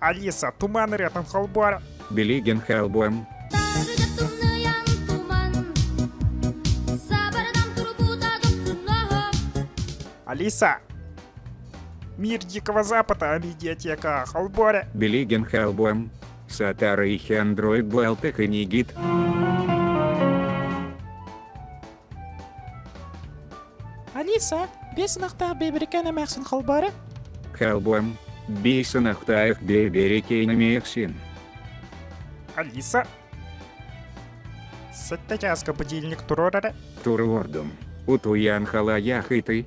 Алиса, туман ырыатын холбоор. Билигин холбуом. Алиса, Мир Дикого Запада, медиатека холбоор. Билигин холбуом. Сатары Android Балтых и Нигит. Алиса, биэс ынахтаах бэйбэрикээн эмээхсин холбоору. Холбуом. Биэс ынахтаах бэйбэрикээн эмээхсин. Алиса, сэттэ чааска будильник туруор эрэ. Туруордум. Утуйан халайах ыты.